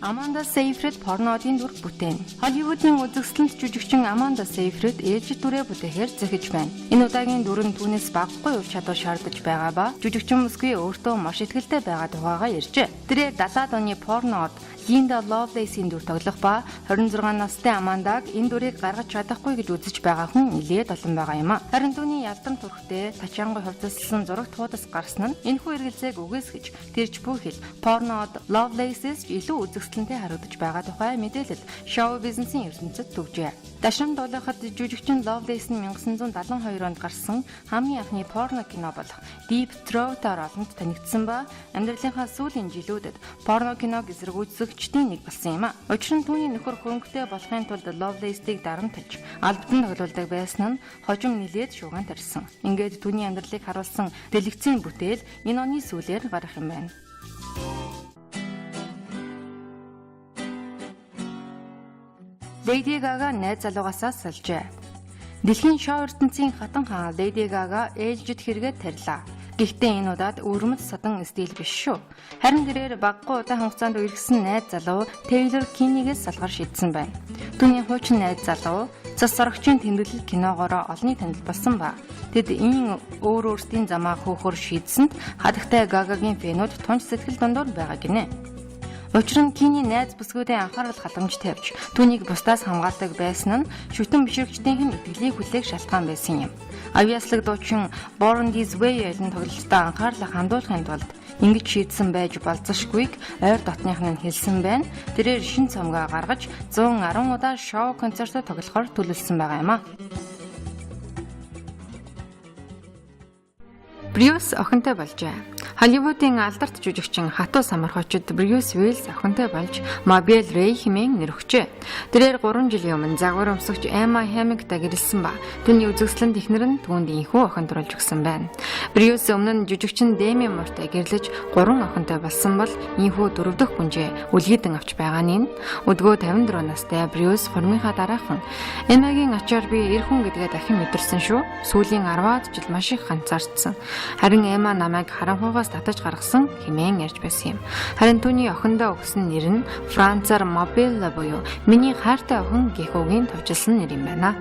Аманда Сейфрид порно одын дүр бүтээн. Холливуудын үзэсгэлэнт жүжигчин Аманда Сейфрид ээлжит дүрээ бүтээхээр зэхэж байна. Энэ удаагийн дүр нь түүнээс багагүй ур чадвар шаардаж байгаа ба жүжигчин бүсгүй өөртөө маш итгэлтэй байгаа тухайгаа ярьжээ. Тэрээр 70-аад оны порно од Линда Ловлейсийн дүр тоглох ба 26 настай Амандаг энэ дүрийг гаргаж чадахгүй гэж үзэж байгаа хүн нэлээд олон байгаа юм а. Харин түүний ялдан төрхтэй тачаангуй хувцасласан зурагт хуудас гарсан нь энэхүү эргэлзээг үгээсгэж тэрч бүхэл порно од Lovelace-с илүү үзэсгэлэнтэй харагдаж байгаа тухай мэдээлэл шоу бизнесийн ертөнцид түгжээ. Дашин дуулахад жүжигчин Lovelace нь 1972 онд гарсан хамгийн анхны порно кино болох Deep Throat-аар олонд танигдсан ба амьдралынхаа сүүлийн жилүүдэд порно киног эсэргүүцэгчдийн нэг болсон юм а. Учир нь түүний нөхөр хөрөнгөтэй болохын тулд Lovelace-ийг дарамталж албадан тоглуулдаг байсан нь хожим нилээд шууган тарьсан. Ингээд түүний амьдралыг харуулсан дэлгэцийн бүтээл энэ оны сүүлээр гарах юм байна. Леди Гага найз залуугаасаа салжээ. Дэлхийн шоу ертөнцийн хатан хаан Леди Гага ээлжид хэрэгээ тарилаа. Гэхдээ энэ удаад өвөрмөц садан стил биш шүү. Харин тэрээр багагүй удаан хугацаанд үерхсэн найз залуу Тейлор Кинигээс салахар шийдсэн байна. Түүний хуучин найз залуу цас сорогчийн тэмдэглэл киногоороо олонний танил болсон ба. Тэд ийн өөр өөрсдийн замаа хөөхөр шийдсэнд хатагтай Гагагийн фэнүүд тунч сэтгэл дундуур байгаа гинэ. Учир нь Кини найз бүсгүүдийн анхаарал халамж тавьж түүнийг бусдаас хамгаалдаг байсан нь шүтэн бишрэгчдийнх нь итгэлийг хүлээх шалтгаан байсан юм. Авьяаслаг дуучин Born This Way айлын тоглолтод анхаарлаа хандуулахын тулд ингэж шийдсэн байж болзошгүйг ойр дотных нь хэлсэн байна. Тэрээр шин цомгоо гаргаж 110 удаа шоу концертод тоглохоор төлөвлөсөн байгаа юм а. Брюс охинтой болжээ. Холливуудын алдарт жүжигчин хатуу самархуучид Брюс Уиллис охинтой болж Мобил Рэй хэмээн нэр өгчээ. Тэрээр 3 жилийн өмнө загвар өмсөгч Эмма Хемингтэй гэрэлсэн ба түүний үзэсгэлэнт эхнэр нь түүнд энхүү охин төрүүлж өгсөн байна. Брюс өмнө нь жүжигчин Деми Муртай гэрлэж 3 охинтой болсон бол энхүү дөрөв дэх күнжээ үлгийдэн авч байгаа нь өдгөө 54 настай Брюс хурмынхаа дараахан Эммагийн ачаар би эр хүн гэдгээ дахин мэдэрсэн шүү. Сүүлийн 10-аад жил маш их ганцаардсан. Харин Эмма намайг харанхуйгаас татаж гаргасан хэмээн ярьж байсан юм. Харин түүний охиндоо өгсөн нэр нь Францаар Мобилла буюу миний хайртай охин гэх үгийн товчилсан нэр юм байна.